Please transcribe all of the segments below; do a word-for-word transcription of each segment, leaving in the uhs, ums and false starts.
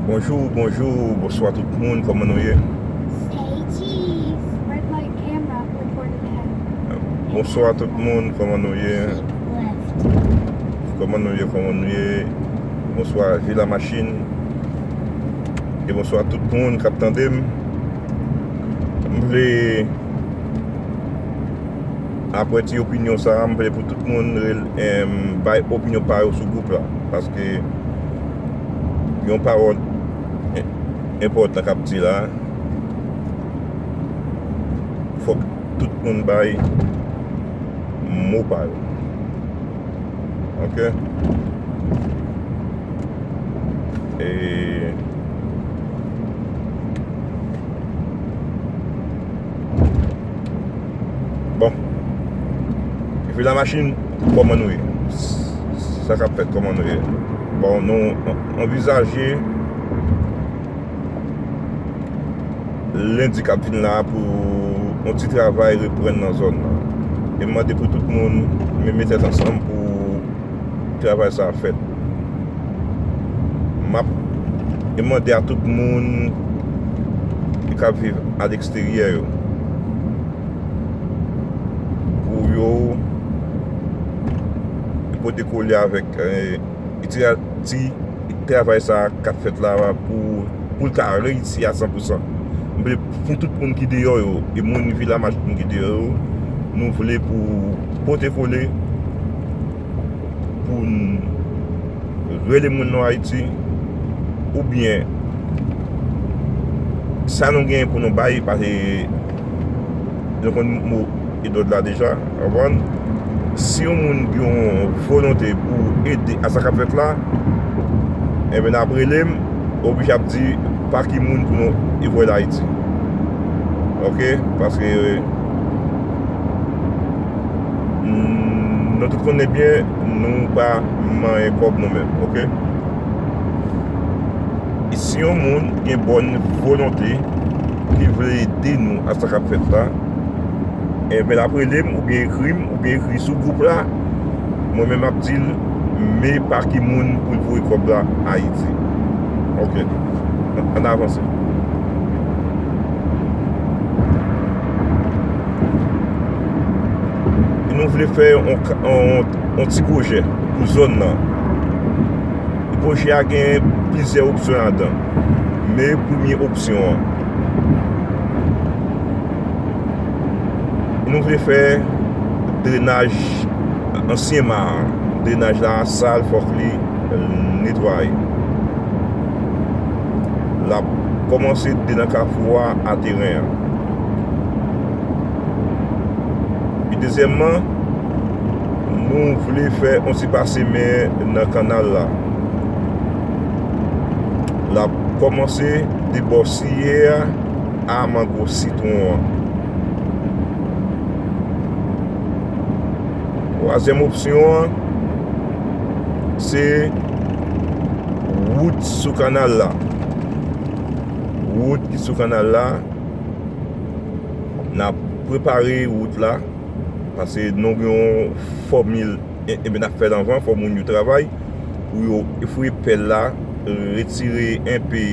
Bonjou, bonjou, bonswa tout moun, kòman nou ye? Bonswa tout moun, kòman nou ye? Kòman nou ye, kòman nou ye? Bonswa Vila Machin. E bonswa tout moun k ap tande m. M vle Apre ti opinyon sa a, m vle pou tout moun rel- em, bay opinyon pa yo sou gwoup la. Paske yon pawòl en- enpòtan k ap di la, fòk tout moun bay mo pa yo. Ok? E bon, epi la machin, kòman nou ye? Sa k ap fèt, kòman nou ye? Bon, nou an- anvizaje lendi k ap vin la pou yon ti travay reprann nan zòn nan. E m mande pou tout moun men- met tèt ansanm pou travay sa a fèt. M ap e mande a tout moun ki k ap viv aleksteryè yo pou yo pote kole avèk, eh, itira- ti travay sa a k ap fèt la pou, pou l ka reyisi a san pou san. M vle pou tout moun ki deyò yo, e moun Vila Machin ki deyò yo, nou vle pou pote kole, pou n rele moun nan Ayiti, oubyen sa nou genyen pou nou bay, paske nou konn mo Edward la deja, w konprann? Si yon moun gen yon volonte pou ede a sa k ap fèt la, enben, n ap rele m, oblije ap di pa ki moun pou nou voye l Ayiti. Ok? Paske, mm, nou tout konnen byen, nou pa manyen kòb nou menm, ok? E si yon moun gen bòn volonte ki vle ede nou a sa k ap fèt la, enben, l ap rele m oubyen ekri m oubyen ekri sou gwoup la. Mwen menm, m ap di l men pa ki moun pou l voye kòb la Ayiti. Ok. Ann avanse. E nou vle fè yon, yon, yon ti pwojè pou zòn nan. Pwojè a gen plizyè opsyon ladan. Men premye opsyon an, nou vle fè drenaj ansyen ma a. Drenaj la sal, fòk li netwaye. L ap kòmanse dedan kafou a, a teren an. Epi dezyèmman, nou vle fè yon ti pase men nan kannal la. L ap kòmanse de bò siyè a, a mango sitwon an. Twazyèm opsyon an, se wout sou kannal la. Wout ki sou kannal la, n ap prepare wout la, paske nou gen yon fòmil, e, enben, n ap fè l anvan, fò moun yo travay, pou yo fouye pèl la, retire enpe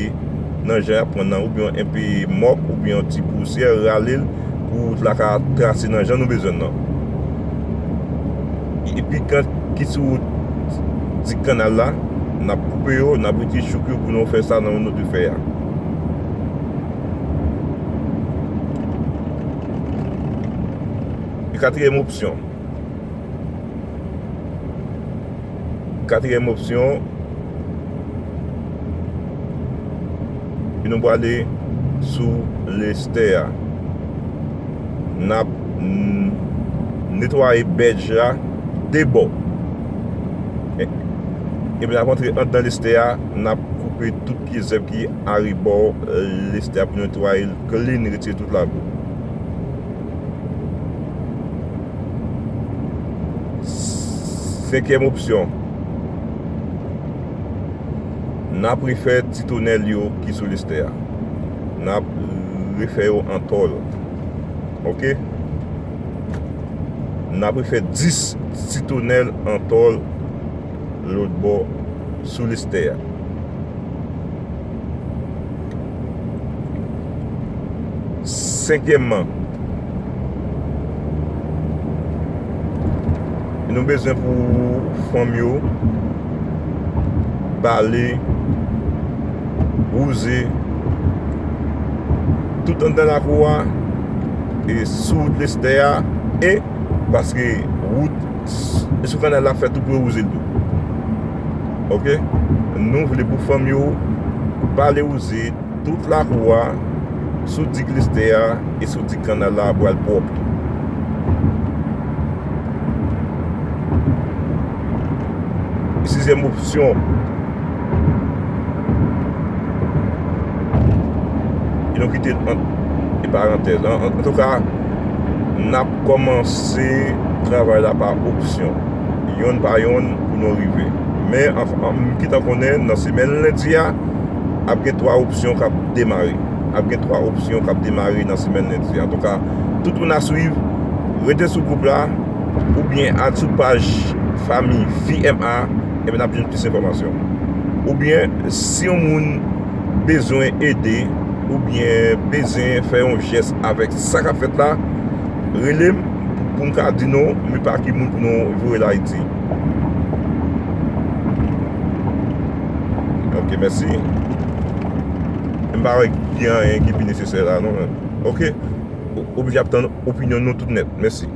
nan jan y ap pran nan, oubyen enpe mòp, oubyen yon ti pousyè, rale l, pou wout la ka trase nan jan nou bezwen l nan. Epi kan ki sou wout di kannal la, n ap koupe yo, n ap retire chouk yo pou nou fè sa nan nou te fè a. E katriyèm opsyon. Katriyèm opsyon, e nou prale sou lestè a. N ap, mm, netwaye bèdj la de bò. E, epi n ap antre anndan lestè a, n ap koupe tout pye zèb ki arebò lestè a pou netwaye l clean, retire tout labou. Senkyèm opsyon, n ap refè ti tonèl yo ki sou lestè a. N ap refè yo an tòl. Ok? N ap refè dis ti tonèl an tòl lòt bò sou lestè a. Senkyèmman, nou bezwen pou fanm yo bale, wouze, tout anndan lakou a, e sou wout Lestè a, e paske wout s-, sou kanal la fèt tou pou yo wouze l tou. Oke? Nou vle pou fanm yo bale, wouze tout lakou a, sou dik Lestè a e sou dik kanal la pou al pwòp tou. Sizyèm opsyon, e nou kite ant, e parantèz, an, an, antouka, n ap kòmanse travay la pa opsyon, yonn pa yonn, pou nou rive. Men, anf-, an, m gentan konnen, nan semèn lendi a, ap gen twa opsyon k ap demare. Ap gen twa opsyon k ap demare nan semèn lendi a. Antouka, tout moun a swiv, rete sou gwoup la, oubyen al sou paj fanmi V M A, ebyen n ap jwenn plis enfòmasyon. Oubyen, si yon moun bezwen ede, oubyen bezwen fè yon jès avèk sa k ap fèt la, rele m pou m ka di nou, men pa ki moun pou nou voye l Ayiti. Ok, mèsi. M pa wè gen anyen ki pi nesesè la, non, men. Ok. O-, oblije ap tann opinyon nou tout nèt. Mèsi.